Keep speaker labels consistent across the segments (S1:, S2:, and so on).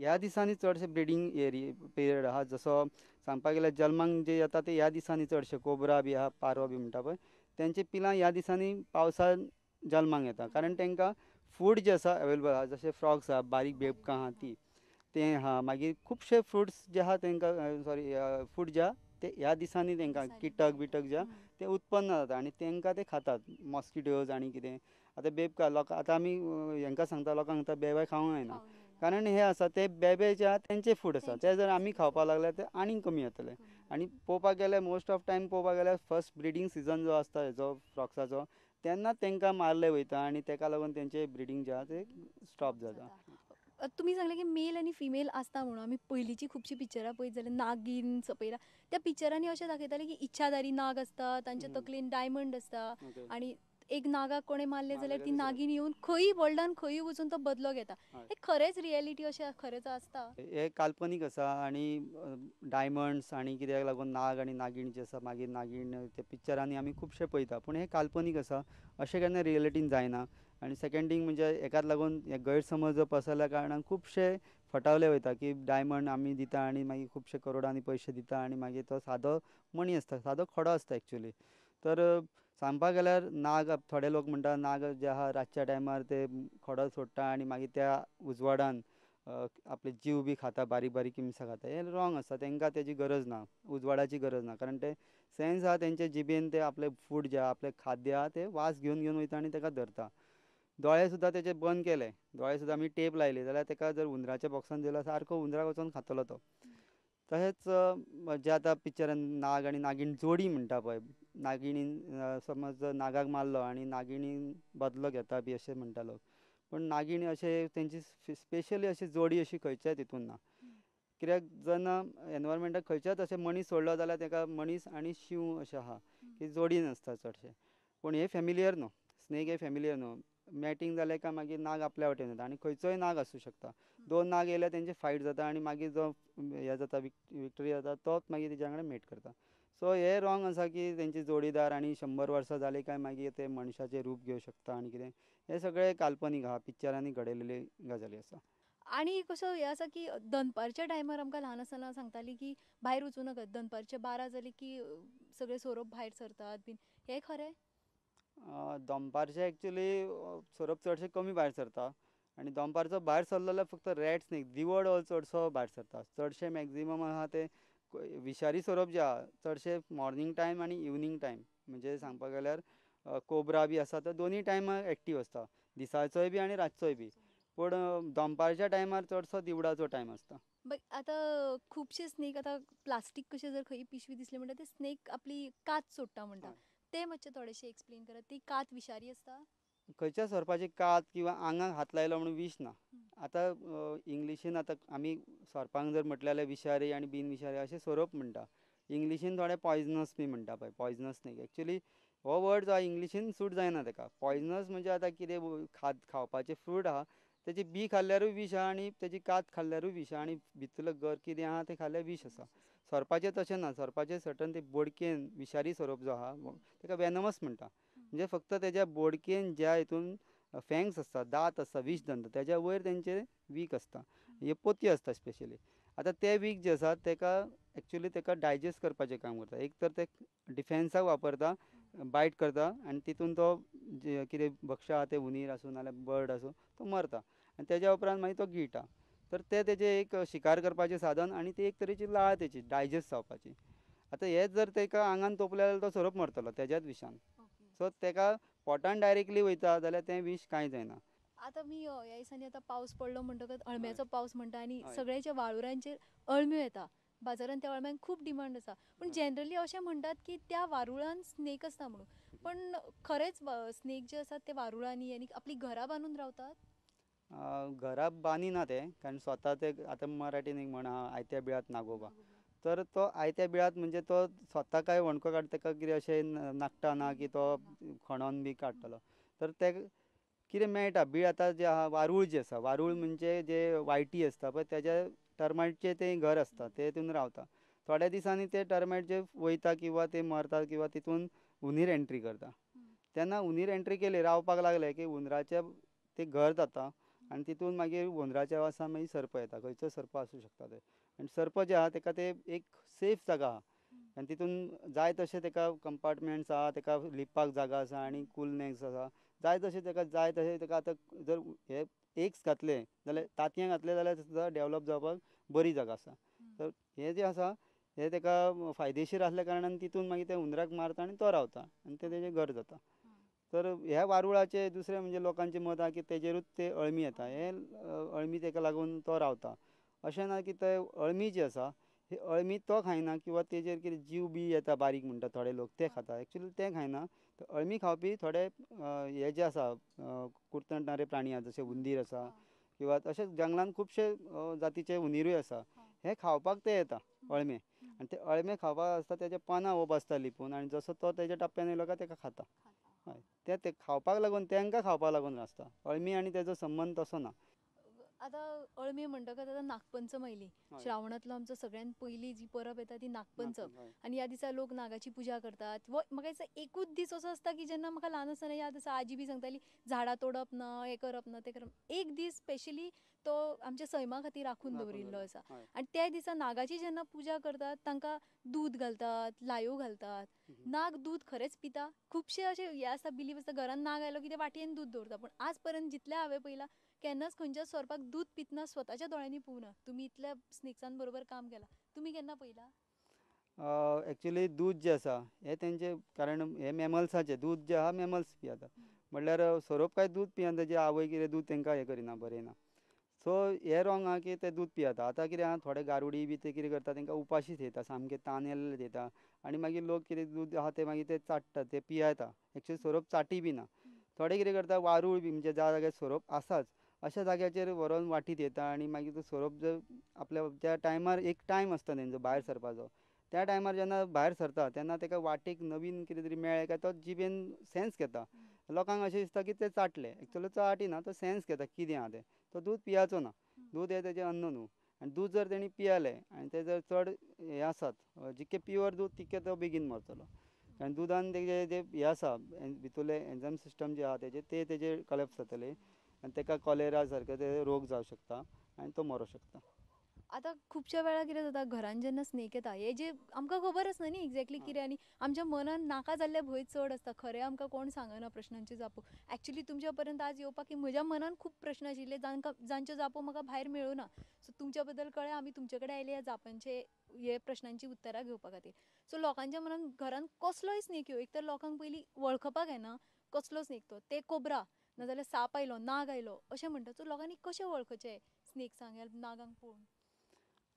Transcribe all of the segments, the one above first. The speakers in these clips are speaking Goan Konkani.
S1: ह्या दिसांनी चडशे ब्रिडींग एरिया पिरियड आहा. जसो सांगपाक गेल्यार जल्माक जे येता ते ह्या दिसांनी चडशे कोबरा बी आहा, पारो बी म्हणटा पळय, तेंचे पिलां ह्या दिसांनी पावसान जल्माक येता. कारण तांकां फूड जे आसा अवेलेबल आहा, जशे फ्रॉग्स आहा, बारीक बेबकां आहा ती ते आहा. मागीर खुबशे फ्रुट्स जे आहा तांकां सॉरी फूड जे आहा ते ह्या दिसांनी तांकां किटक बिटक जे आहा ते उत्पन्न जाता आनी तांकां ते खातात, मॉस्किटोज आनी कितें. आतां बेबकां लोकां आतां आमी हेंकां सांगता, लोकांक सांगता बेबे खावंक जायना, कारण हे आसा ते बेबे जे आहा तेंचे फूड आसा, ते जर आमी खावपाक लागल्यार ते आनीक कमी जातले. आनी पळोवपाक गेल्यार मोस्ट ऑफ टायम पळोवपाक गेल्यार फर्स्ट ब्रिडींग सिजन जो आसता हेजो फ्रॉग्साचो तेन्ना तांकां मारले वयता आनी तेका लागून तेंचे ब्रिडींग जे आहा ते स्टॉप जाता.
S2: तुमी सांगलें की मेल आनी फिमेल आसता म्हणून. आमी पयलींची खुबशीं पिक्चरां पळयत जाल्यार नागीन सपयला, त्या पिक्चरांनी अशें दाखयतालें की इच्छाधारी नाग आसता, तांच्या तकलेन डायमंड आसता आनी एक नागाक कोणें मारलें जाल्यार ती नागीन येवन खंय वर्ल्डान खंय वचून तो बदलो घेता. हे खरेंच रियलिटी अशें खरेंच आसता?
S1: हे काल्पनीक आसा. आनी डायमंड्स आनी कित्याक लागून नाग आनी नागीण जे आसा मागीर नागीण ते पिक्चरांनी आमी खुबशे पळयता, पूण हे काल्पनीक आसा, अशें केन्ना रियलिटीन जायना. आनी सेकेंड थींग म्हणजे हेकाच लागून हे गैरसमज पसरल्या कारणान खुबशे फटावले वयता की डायमंड आमी दिता आनी मागीर खुबशे करोडांनी पयशे दिता आनी मागीर तो सादो मणी आसता, सादो खडो आसता एक्चुली. तर सांगपाक गेल्यार नाग, थोडे लोक म्हणटा नाग जे आहा रातच्या टायमार ते खडो सोडटा आनी मागीर त्या उजवाडान आपले जीव बी खाता, बारीक बारीक किमसां खाता. हें रॉंग आसा, तांकां तेजी गरज ना, उजवाडाची गरज ना, कारण ते सेन्स आहा तेंचे जिबेन, ते आपले फूड जे आहा आपले खाद्य आहा ते वास घेवन घेवन वयता आनी ताका धरता. दोळे सुद्दां तेजे बंद केले, दोळे सुद्दां आमी टेप लायली जाल्यार ताका जर हुंदराच्या बॉक्सान दिलो सारको हुंदराक वचोन खातलो तो. तशेंच जे आतां पिक्चरान नाग आनी नागीण जोडी म्हणटा पळय, नागिणीन समज नागाक मारलो आनी नागिणीन बदलो घेता बी अशें म्हणटा लोक, पूण नागिणी अशें तेंची स्पेशली अशी जोडी अशी खंयच्याच हितून ना. कित्याक जेन्ना एनवायरमेंटाक खंयच्याच अशें मनीस सोडलो जाल्यार ताका मनीस आनी शींव अशें आहा की जोडीन आसता चडशे. पूण हे फेमिलियर न्हू, स्नेक हे फेमिलियर न्हू. मॅटींग जालें काय मागीर नाग आपल्या वाटेन येता आनी खंयचोय नाग आसूं शकता. दोन नाग येयल्यार तेंचे फायट जाता आनी मागीर जो हे जाता विक्टरी जाता तोच मागीर तेज्या वांगडा मेट करता. सो हे रॉंग आसा की तेंचे जोडीदार आनी 100 वर्सां जालीं काय मागीर ते मनशाचें रूप घेवं शकता आनी कितें, हे सगळें काल्पनीक आहा, पिक्चरांनी घडयलेली गजाली आसा.
S2: आनी कसो हें आसा की दनपारच्या टायमार आमकां ल्हान आसतना सांगताली की भायर वचूं नाकात, दनपारचे 12 जाली की सगळे सोरोप भायर सरतात बीन, हें खरें?
S1: दनपारचे एक्चुली सोरोप चडशे कमी भायर सरता आनी दनपारचो भायर सरलो जाल्यार फक्त रॅट स्नेक, दिवड हो चडसो भायर सरता. चडशे मॅक्झिमम आहा ते विशारी सोरोप जे आहा चडशे मॉर्निंग टायम आनी इवनींग टायम, म्हणजे सांगपाक गेल्यार कोबरा बी आसा तो दोनूय टायमार एक्टीव आसता, दिसाचोय बी आनी रातचोय बी. पूण दनपारच्या टायमार चडसो दिवडाचो टायम आसता.
S2: आतां खुबशे स्नेक आतां प्लास्टीक कशें जर खंय पिशवी दिसली म्हणटा ते स्नेक आपली कात सोडटा म्हणटा, ते मातशें थोडेशें एक्सप्लेन करात. ती कात विशारी आसता?
S1: खंयच्या सोरपाची कात किंवा आंगाक हात लायलो म्हणून विश ना. आतां इंग्लिशीन आतां आमी सोरपांक जर म्हटलें जाल्यार विशारी आनी बिन विशारी अशें सोरोप म्हणटा, इंग्लिशीन थोडे पॉयजनस बी म्हणटा पळय, पॉयजनस स्नेक. एक्चुली हो वर्ड जो आहा इंग्लिशीन सूट जायना ताका. पॉयजनस म्हणजे आतां कितें खावपाचें फ्रूट आहा तेजी बी खाल्ल्यारूय विश आहा आनी तेजी कात खाल्ल्यारूय विश आहा आनी भितरलो गर कितें आहा तें खाल्ल्यार विश आसा. सोरपाचें तशें ना, सोरपाचें सर्टन ते बोडकेन विशारी सोरोप जो आहा ताका वेनमस म्हणटा, म्हणजे फक्त तेज्या बोडकेन ज्या हितून फँग्स आसता, दांत आसता, विष दंत, तेज्या वयर तेंचे वीक आसता, हे पोती आसता स्पेशली. आतां ते वीक जे आसा तेका एक्चुली तेका डायजेस्ट करपाचें काम करता. एक तर ते डिफेन्साक वापरता, बायट करता आनी तितून तो जे कितें भक्ष आहा ते हुनीर आसूं नाल्यार बर्ड आसूं तो मरता आनी तेज्या उपरांत मागीर तो गिळटा. तर ते तेजें एक शिकार करपाचें साधन आनी ती एक तरेची लाळ तेची डायजेस्ट जावपाची. आतां हेच जर तेका आंगान तोपलें जाल्यार तो सोरोप मरतलो तेज्याच विशान. सो तेका पोटान डायरेक्टली वयता जाल्यार तें विश कांय जायना.
S2: आतां मी ह्या दिसांनी आतां पावस पडलो म्हणटकच अळम्याचो पावस म्हणटा आनी सगळ्याच्या वाळुरांचेर अळम्यो येता, बाजारांत त्या अळम्यांक खूब डिमांड आसा. पूण जनरली अशें म्हणटात की त्या वारुळान स्नेक आसता म्हणून, पण खरेंच स्नेक जे आसात ते वारुळांनी आनी आपली घरां बांदून रावतात?
S1: घरां बांदिना ते, कारण स्वता ते आतां मराठीन एक म्हण आहा, आयत्या बिळात नागोबा. तर तो आयत्या बिळात म्हणजे तो स्वता काय वणको काडटा, ताका कितें अशें नाकटां ना की तो खणोन बी काडटलो. तर ते कितें मेळटा बीळ आतां जे आहा वारूळ जे आसा, वारूळ म्हणजे जे वायटी आसता पळय तेज्या टर्मायटचें तें घर आसता, ते तितून रावता. थोड्या दिसांनी ते टर्मायट जे वयता किंवा ते मरतात किंवा तितून हुनीर एंट्री करता. तेन्ना हुनीर एंट्री केली रावपाक लागले की हुंदराचें ते घर जाता आनी तितून मागीर हुंदराच्या वासान मागीर सर्प येता, खंयचो सर्प आसूं शकता ते. आनी सर्प जे आहा तेका ते एक सेफ जागा आहा आनी तितून जाय तशें तेका कंपार्टमेंट्स आहा, तेका लिपपाक जागा आसा आनी कुलनेस आसा, जाय तशें तेका जाय तशें तेका. आतां जर हे एग्स घातले जाल्यार, तांतयां घातले जाल्यार सुद्दां डेवलप जावपाक बरी जागा आसा. तर हे जे आसा हे तेका फायदेशीर आसल्या कारणान तितून मागीर ते हुंदराक मारता आनी तो रावता आनी ते तेजें घर जाता. तर ह्या वारुळाचे दुसरें म्हणजे लोकांचें मत आहा की तेजेरूच ते अळमी येता, हे अळमी तेका लागून तो रावता. अशें ना की ते अळमी जी आसा ही अळमी तो खायना किंवा तेजेर कितें जीव बी येता बारीक म्हणटा थोडे लोक ते खाता, एक्चुअली ते खायना. तर अळमी खावपी थोडे हे जे आसा कुर्तणणारे प्राणी आसा, जशे हुंदीर आसा किंवा तशेंच जंगलान खुबशे जातीचे हुंदीरूय आसा, हे खावपाक ते येता अळमे. आनी ते अळमे खावपाक आसता तेजे पानां हो बसता लिपून आनी जसो तो तेज्या टप्प्यान येयलो काय तेका खाता. हय, ते ते खावपाक लागून तेंकां खावपाक लागून आसता अळमी आनी तेजो संबंद तसो ना.
S2: आतां अळमी म्हणटकच आतां नागपंचम आयली, श्रावणांतलो आमचो सगळ्यान पयली जी परब येता ती नागपंचम. आनी ह्या दिसा लोक नागाची पुजा करतात. म्हाका दिसता एकूच दीस असो आसता की जेन्ना म्हाका ल्हान आसतना याद आसा, आजी बी सांगताली झाडां तोडप ना, हें करप ना, तें करप. एक दीस स्पेशली तो आमच्या सैमा खातीर राखून दवरिल्लो आसा. आनी त्या दिसा नागाची जेन्ना पुजा करतात तांकां दूद घालतात, लायो घालतात. नाग दूद खरेंच पिता? खुबशे अशे हे आसता, बिलीफ आसता, घरान नाग आयलो की ते वाटयेन दूद दवरता. पूण आज पर्यंत जितलें हांवें पळयलां केन्नाच खंयच्याच सोरपाक दूद पितना स्वताच्या दोळ्यांनी पळोवना. तुमी इतल्या स्नेक्सां बरोबर काम केलां, तुमी केन्ना पळयलां?
S1: एक्चुअली दूद जें आसा हें तेंचें, कारण हें मॅमल्साचें दूद जें आहा मॅमल्स पियेता, म्हणल्यार सोरोप काय दूद पियेना, तेजी आवय कितें दूद तेंकां हें करिना, बरयना. सो हें रोंग आहा की ते दूद पियेता. आतां कितें आहा थोडे गारुडी बी ते कितें करता, तेंकां उपाशी थेयता, सामकें तानेल्ले थेयता आनी मागीर लोक कितें दूद आहा ते मागीर ते चाट्टा, ते पियेता. एक्चुअली सोरोप चाटी बी ना. थोडे कितें करता, वारूळ बी म्हणजे ज्या जाग्यार सोरोप आसाच अशा जाग्याचेर व्हरोन वाटीत येता आनी मागीर तो सोरोप जर आपल्या ज्या टायमार, एक टायम आसता तेंचो भायर सरपाचो, त्या टायमार जेन्ना भायर सरता तेन्ना तेका वाटेक नवीन कितें तरी मेळ्ळें काय तो जिबेन सेन्स घेता. लोकांक अशें दिसता की ते चाटले, एक्चुअली चाटिना, तो सेन्स घेता कितें आहा तें. तो दूद पियाचो ना, दूद हें तेजें अन्न न्हू. आनी दूद जर तेणी पियालें आनी ते जर चड हें आसात, जितकें प्युअर दूद तितकें तो बेगीन मरतलो. कारण दुदान तेजे जे हें आसा भितरले एन्झायम सिस्टम जे आहा तेजे ते तेजे कलेप्स जातले आनी तेका कॉलेरा सारके ते रोग जावं शकता आनी तो मरोंक शकता.
S2: आतां खुबश्या वेळार कितें जाता, घरान जेन्ना स्नेक येता हे जे आमकां खबर आसना न्ही एक्झॅक्टली कितें, आनी आमच्या मनान नाका जाल्ले भंय चड आसता. खरें आमकां कोण सांगना प्रश्नांच्यो जापो. एक्चुली तुमच्या पर्यंत आज येवपाक की म्हज्या मनान खूब प्रश्न आशिल्ले जांच्यो जापो म्हाका भायर मेळूना. सो तुमच्या बद्दल कळ्ळें, आमी तुमचे कडेन आयले ह्या जापांचे, हे प्रश्नांची उत्तरां घेवपा खातीर. सो लोकांच्या मनान घरान कसलोय स्नेक येवं, एक तर लोकांक पयलीं वळखपाक येना कसलो स्नेक तो, ते कोबरा नाजाल्यार साप आयलो, नाग आयलो अशें म्हणटा. सो लोकांनी कशें वळखचें स्नेक्सांक ह्या नागांक पळोवन?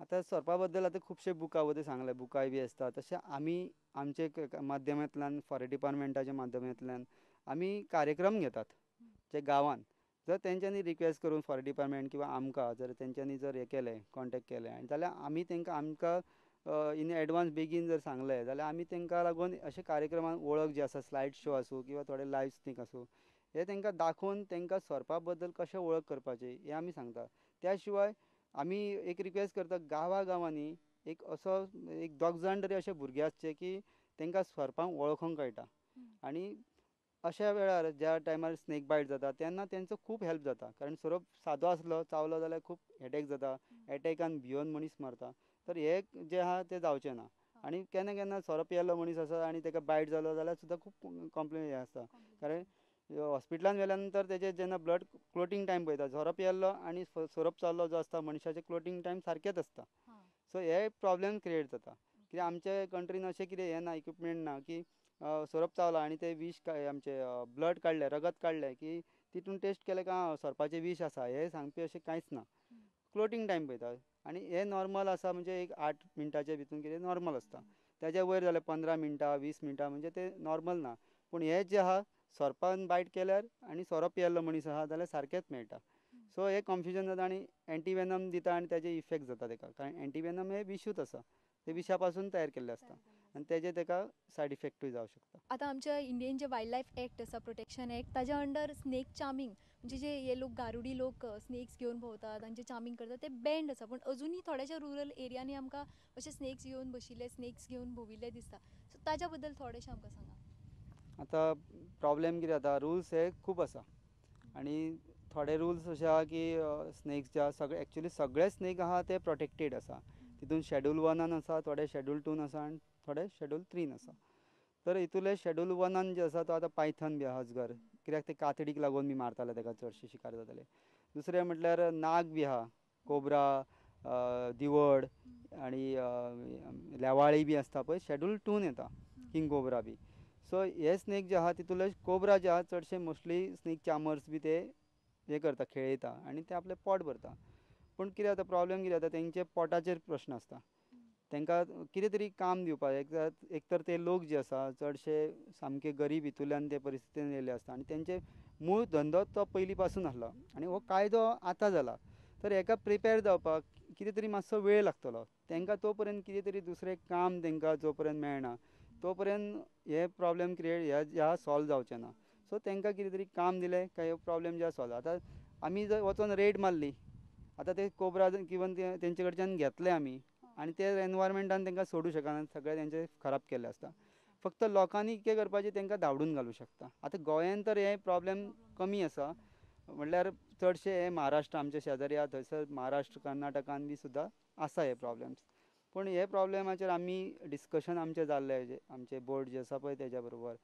S1: आतां सोरपा बद्दल आतां खुबशे बुकां वयता सांगले, बुकांय बी आसता. तशें आमी आमचे माध्यमांतल्यान, फॉरेस्ट डिपार्टमेंटाच्या माध्यमांतल्यान आमी कार्यक्रम घेतात जे गांवान. जर तेंच्यांनी रिक्वेस्ट करून फॉरेस्ट डिपार्टमेंट किंवा आमकां जर तेंच्यांनी जर हें केलें, कॉन्टेक्ट केलें आनी जाल्यार आमी तेंकां आमकां इन एडवान्स बेगीन जर सांगलें जाल्यार आमी तेंकां लागून अशे कार्यक्रमान वळख जी आसा, स्लायड शो आसूं किंवा थोडे लायव्ह स्नेक आसूं, हे तेंकां दाखोवन तेंकां सोरपा बद्दल कशें वळख करपाची हें आमी सांगता. त्या शिवाय आमी एक रिक्वेस्ट करता, गांवा गांवांनी एक असो एक दोग जाण तरी अशे भुरगे आसचे की तेंकां सोरपांक वळखोंक कळटा आनी अशा वेळार ज्या टायमार स्नेक बायट जाता तेन्ना तेंचो खूब हेल्प जाता. कारण सोरोप सादो आसलो चावलो जाल्यार खूब हेडेक जाता, एटॅकान भियोन मनीस मरता. तर हे जे आहा ते जावचें ना. आनी केन्ना केन्ना सोरोप पियेल्लो मनीस आसा आनी तेका बायट जालो जाल्यार सुद्दां खूब कॉम्प्लेन हें आसता. कारण हॉस्पिटलान व्हेल्या नंतर तेजे जेन्ना ब्लड क्लोटींग टायम पळयता, सोरोप पियेल्लो आनी सोरोप चावल्लो जो आसता मनशाचे क्लोटींग टायम सारकेच आसता. सो हे प्रॉब्लेम क्रिएट जाता. कित्याक आमच्या कंट्रीन अशें कितें हें ना, इक्विपमेंट ना की सोरोप चावला आनी ते विश आमचें ब्लड काडलें, रगत काडलें की तितून टेस्ट केलें काय सोरपाचें विश आसा हें सांगपी अशें कांयच ना. क्लोटींग टायम पळयता आनी हें नॉर्मल आसा, म्हणजे एक 8 मिनटाचे भितून कितें नॉर्मल आसता, तेज्या वयर जाल्यार 15 मिनटां 20 मिनटां म्हणजे ते नॉर्मल ना. पूण हें जें आहा सोरपान बायट केल्यार आनी सोरोप पियेल्लो मनीस आहा जाल्यार सारकेंच मेळटा. सो हे कन्फ्युजन जाता आनी एंटीवेनम दिता आनी तेजे इफेक्ट जाता तेका, कारण एंटीवेनम हे विशूच आसा, ते विशा पासून तयार केल्ले आसता आनी तेजे तेका सायड इफेक्टूय जावं शकता.
S2: आतां आमच्या इंडियन जे वायल्ड लायफ एक्ट आसा, प्रोटेक्शन एक्ट, ताज्या अंडर स्नेक चार्मिंग म्हणजे जे हे लोक गारुडी लोक स्नेक्स घेवन भोंवतात तांचे चार्मिंग करतात ते बँड आसा. पूण अजुनूय थोड्याशा रुरल एरियांनी आमकां अशे स्नेक्स घेवन बशिल्ले, स्नेक्स घेवन भोंविल्ले दिसता. सो ताज्या बद्दल थोडेशें आमकां सांगा.
S1: आतां प्रॉब्लेम कितें जाता, रुल्स हे खूब आसा आनी थोडे रुल्स अशे आहा की स्नेक्स जे आहा सगळे एक्चुली सगळे स्नेक आहा ते प्रोटेक्टेड आसा. तितून शेड्यूल 1 आसा, थोडे शेड्यूल 2 आसा आनी थोडे शेड्यूल 3 आसा. तर हितूले शेड्यूल 1 जे आसा तो आतां पायथन बी आहा अजगर, कित्याक ते कातडीक लागून बी मारताले ताका चडशे शिकार जाताले. दुसरें म्हटल्यार नाग बी आहा, कोबरा, दिवड आनी लेवाळी बी आसता पळय, शेड्यूल 2 येता किंग कोबरा बी. सो हे स्नेक जे आहा तितूले कोबरा जे आहा चडशे मोस्टली स्नेक चार्मर्स बी ते हे करता, खेळयता आनी ते आपलें पोट भरता. पूण कितें जाता प्रॉब्लेम कितें जाता तेंचे पोटाचेर प्रश्न आसता. तांकां कितें तरी काम दिवपाक, एक तर ते लोक जे आसा चडशे सामके गरीब हितूंतल्यान ते परिस्थितीन येयल्ले आसता आनी तेंचे मूळ धंदो तो पयलीं पासून आसलो आनी हो कायदो आतां जाला. तर हेका प्रिपेर जावपाक कितें तरी मातसो वेळ लागतलो तांकां, तो पर्यंत कितें तरी दुसरें काम तांकां जो पर्यंत मेळना तो पर्यंत हे प्रॉब्लेम क्रिएट ह्या सॉल्व जावचें ना. सो तांकां कितें तरी काम दिलें काय हे प्रॉब्लेम जे सॉल्व. आतां आमी जर वचोन रेड मारली, आतां ते कोबरा इवन तेंचे कडच्यान घेतले आमी आनी ते एनवायरमेंटान तांकां सोडूं शकना, सगळें तेंचें खराब केल्लें आसता. फक्त लोकांनी कितें करपाचें, तांकां धांवडून घालूं शकता. आतां गोंयान तर हे प्रॉब्लेम कमी आसा, म्हणल्यार चडशे हे महाराष्ट्र आमचे शेजारी आहा थंयसर महाराष्ट्र कर्नाटकान बी सुद्दां आसा हे प्रॉब्लेम्स. पूण हे प्रॉब्लेमाचेर आमी डिस्कशन आमचें जाल्लें, आमचे बोर्ड जे आसा पळय तेज्या बरोबर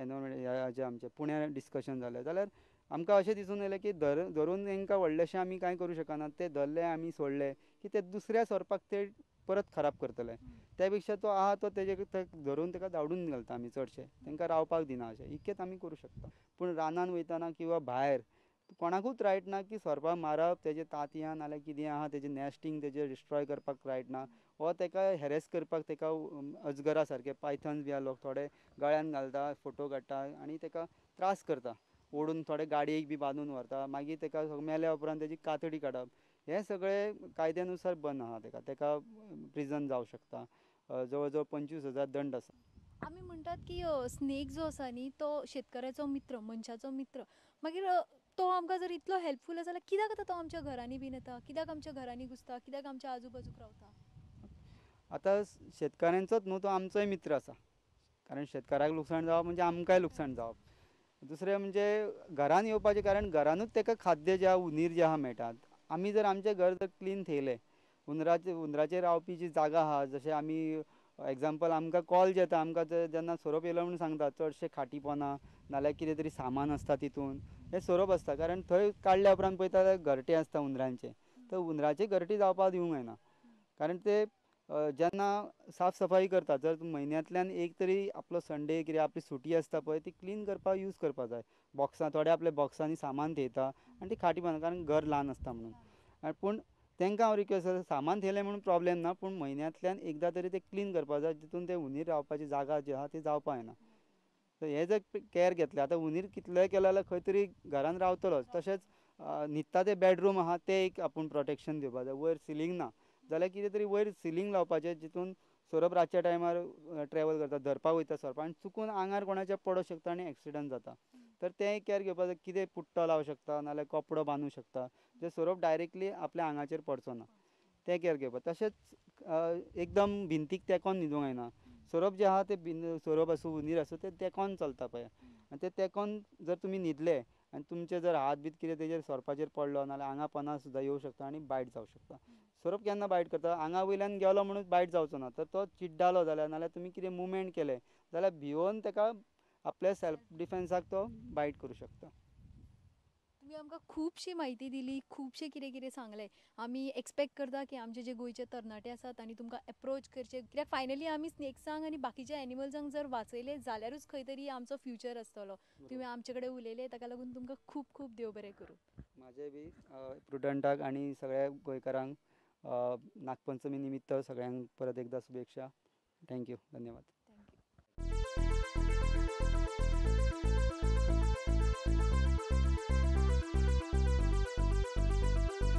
S1: एनवायरमेंट जे आमचे पुण्यान डिस्कशन जालें, जाल्यार आमकां अशें दिसून येयलें की धरून तांकां व्हडलेशें आमी कांय करूं शकना. ते धरले आमी सोडले की ते दुसऱ्या सोरपाक ते परत खराब करतले, त्या पेक्षा तो आहा तो तेजे धरून ताका धांवडून घालता आमी, चडशे तांकां रावपाक दिना. अशें इतकेंच आमी करूं शकता. पूण रानान वयतना किंवा भायर कोणाकूच रायट ना की सोरपाक मारप, तेजे तांतयां नाल्यार कितें आहा तेजें नॅस्टींग तेजें डिस्ट्रॉय करपाक रायट ना, वो ताका हॅरेस करपाक ताका अजगरा सारके पायथन्स बी आहा, लोक थोडे गळ्यान घालता, फोटो काडटा आनी ताका त्रास करता, ओडून थोडे गाडयेक बी बांदून व्हरता, मागीर ताका मेल्या उपरांत तेजी कातडी काडप, हें सगळें कायद्यानुसार बंद आहा. ताका ताका प्रिजन जावं शकता, जवळ जवळ 25,000 दंड आसा.
S2: आमी म्हणटात की स्नेक जो आसा न्ही तो शेतकऱ्याचो मित्र, मनशाचो मित्र. मागीर तो आमकां जर इतलो हेल्पफूल आसा जाल्यार कित्याक आतां तो आमच्या घरांनी बीन येता, कित्याक आमच्या घरांनी घुसता, कित्याक आमच्या आजूबाजूक रावता?
S1: आतां शेतकाऱ्यांचोच न्हू तो आमचोय मित्र आसा, कारण शेतकाराक लुकसाण जावप म्हणजे आमकांय लुकसाण जावप. दुसरें म्हणजे घरान येवपाचें कारण घरानूच ताका खाद्य जे आहा उंदीर जे आहा मेळटात. आमी जर आमचें घर जर क्लीन थेयलें, उंदराचेर रावपी जी जागा आहा, जशें आमी एग्जाम्पल आमकां कॉल जे येता, आमकां जेन्ना सोरोप येयलो म्हणून सांगता, चडशे खाटी पोना नाल्यार कितें तरी सामान आसता तितून हे सोरोप आसता, कारण थंय काडल्या उपरांत पळयता जाल्यार घरटे आसता उंदरांचे, तर उंदराचे घरटे जावपाक दिवंक जायना, कारण ते जेन्ना साफ सफाई करता, जर म्हयन्यांतल्यान एक तरी आपलो संडे कितें आपली सुटी आसता पळय ती क्लीन करपाक यूज करपाक जाय. बॉक्सां थोडे आपल्या बॉक्सांनी सामान थेयता आनी ती खाटी बांदता, कारण घर ल्हान आसता म्हणून. पूण तांकां हांव रिक्वेस्ट करता, सामान थेयलें म्हणून प्रॉब्लेम ना, पूण म्हयन्यांतल्यान एकदां तरी ते क्लीन करपाक जाय, जितून ते हुंदीर रावपाची जागा जी आहा ती जावपाक जायना. तर हे जर कॅर घेतले, आतां हुंदीर कितलेय केले जाल्यार खंय तरी घरान रावतलोच. तशेंच न्हिदता ते बेडरूम आहा ते एक आपूण प्रोटेक्शन दिवपाक जाय. वयर सिलींग ना जाल्यार कितें तरी वयर सिलींग लावपाचें, जितून सोरोप रातच्या टायमार ट्रॅवल करता, धरपाक वयता सोरपाक आनी चुकून आंगार कोणाच्या पडोंक शकता आनी एक्सिडंट जाता. तर तें कॅर घेवपाक जाय, कितें पुट्टो लावंक शकता नाल्यार कपडो बांदूंक शकता, जे सोरोप डायरेक्टली आपल्या आंगाचेर पडचो ना, तें कॅर घेवपाक. तशेंच एकदम भिंतीक तेंकोन न्हिदूंक जायना. सोरोप जे आहा ते सोरोप आसूं हुंदीर आसूं ते तेंकोन चलता पळय, आनी ते तेंकोन जर तुमी न्हिदले आनी तुमचे जर हात बीत कितें तेजेर सोरपाचेर पडलो नाल्यार आंगा पोना सुद्दां येवं शकता आनी बायट जावं शकता. सोरोप केन्ना बायट करता, आंगा वयल्यान गेलो म्हणून बायट जावचो ना, तर तो चिड्डालो जाल्यार नाल्यार तुमी कितें मुवमेंट केलें जाल्यार भिवोन ताका आपल्या सेल्फ डिफेन्साक तो बायट करूं शकता.
S2: तुमी आमकां खुबशी म्हायती दिली, खुबशें कितें कितें सांगलें. आमी एक्सपेक्ट करता की आमचे जे गोंयचे तरणाटे आसात तांणी तुमकां एप्रोच करचें, कित्याक फायनली आमी स्नेक्सांक आनी बाकीच्या एनिमल्सांक जर वाचयले जाल्यारूच खंय तरी आमचो फ्युचर आसतलो. तुमी आमचे कडेन उलयले ताका लागून तुमकां खूब खूब देव बरें करूं.
S1: म्हाजें बी प्रुडंटाक आनी सगळ्या गोंयकारांक नागपंचमी निमित्त सगळ्यांक परत एकदां शुभेच्छा. Thank you, धन्यवाद.